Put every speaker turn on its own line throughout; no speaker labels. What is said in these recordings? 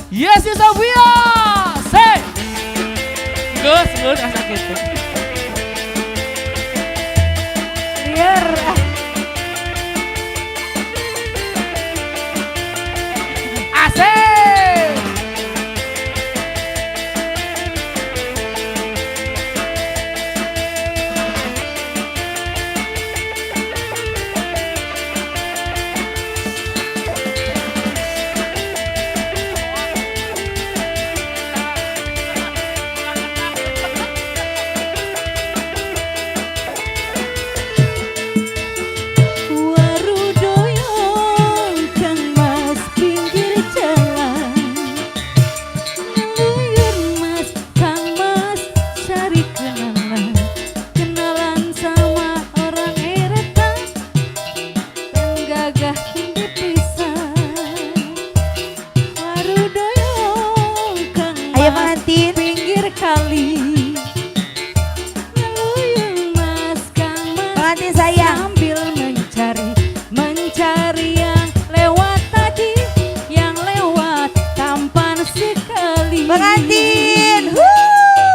Yes, Sofia. Say. Gus, gus asa kitu.
Liar.
Asik.
Warudoyong Kang Mas pinggir jalan, ngeluyur Mas Kang Mas cari kenalan, kenalan sama orang eretan dan gagah tinggi pisan. Warudoyong Kang
Ayo
Mas
pengantin.
pinggir kali, ngeluyur Mas Kang Mas
Pengantin sayang.
sambil mencari, mencari yang lewat tadi, yang lewat tampan sekali.
Pengantin. Wuh.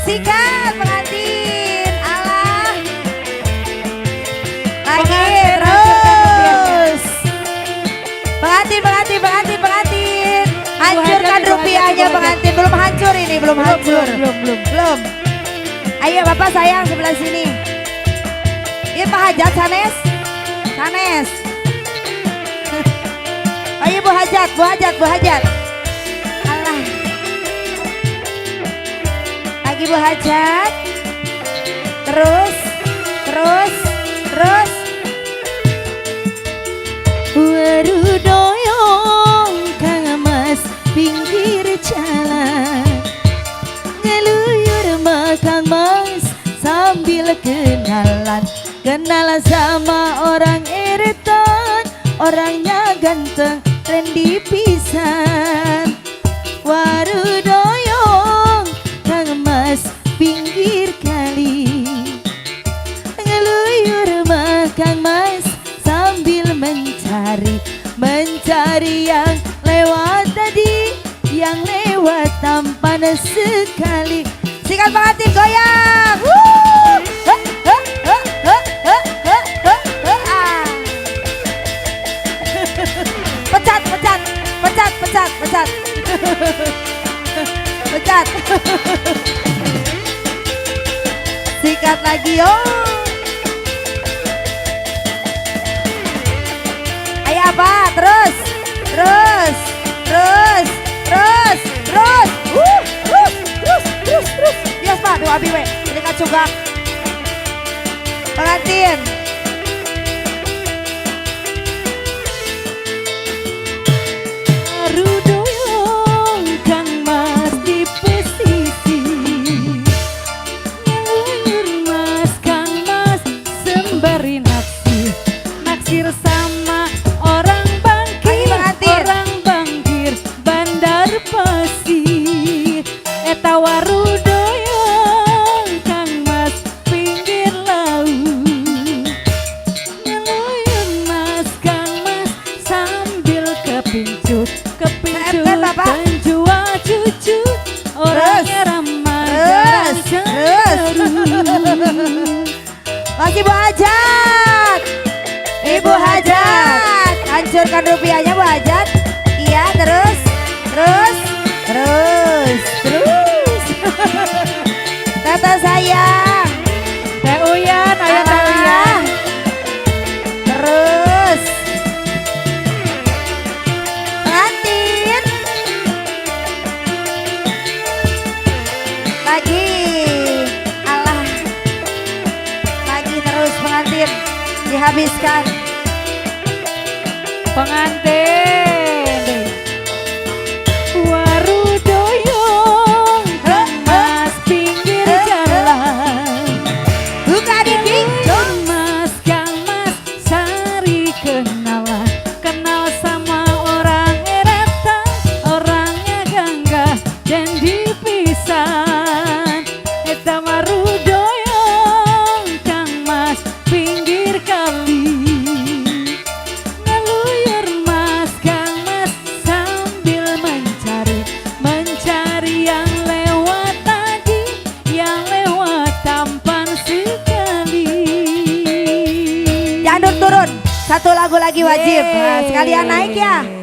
Sikat pengantin. Alah. Lagi
Pengantin,
terus. Pengantin, pengantin, pengantin, pengantin. Hancurkan
Hajat, Ibu
rupiahnya
Hajat, Ibu Hajat.
Pengantin. Belum hancur ini, belum hancur.
Belum, belum, belum.
Belum. Ayo Bapak sayang sebelah sini. Ini Pak Hajat sanes. Sanes. Ayo Bu Hajat, Bu Hajat, Bu Hajat. Alah. Lagi Bu Hajat. Terus, terus, terus.
Warudoyong Kang Mas pinggir jalan, ngeluyur Kang Mas sambil kenalan, kenalan sama orang eretan, orangnya ganteng trendy pisan. Warudoyong Kang Mas pinggir kali, ngeluyur Kang Mas sambil mencari, mencari yang lewat tadi, yang lewat tampan sekali.
Sikat pengantin goyang. Wuh. Huh, huh, huh, huh, huh, huh, huh, huh, ah. Pecat, pecat, pecat, pecat, pecat. Pecat. Sikat lagi yo. Ayo apa? Terus, terus, terus, terus, terus. Terus, terus, terus. Bias Pak, dua abi we. Ini kacugak. Pengantin.
Warudoyong Kang Mas di pesisir, ngeluyur Mas Kang Mas sembari naksir, naksir sama orang
Lagi
bangkir,
pengantin.
Orang bangkir bandar pasir. Eta warudoyong Kang Mas pinggir laut, ngeluyur Mas Kang Mas sambil kepincut, kepincut
Maafkan, Bapak.
Penjual cucu orangnya ramah
Terus,
jarang
terus.
Cemberut.
Masih Bu Hajat. Ibu Hajat. Hancurkan rupiahnya Bu Hajat. Iya, terus, terus, terus, terus. Tata sayang.
Teh Uyan, ayo Teh Uyan.
Alah. Terus. Pengantin. Lagi. Alah. Lagi terus pengantin. Dihabiskan.
Pengantin. Warudoyong Kang Mas pinggir jalan,
Buka dikit.
Mas Kang Mas cari kenalan, kenal sama orang eretan, orangnya gangga dan dipisan. Eta warudoyong Kang Mas pinggir kali, ngeluyur Mas Kang
Satu lagu lagi wajib.
Yeay.
Nah, sekalian naik ya.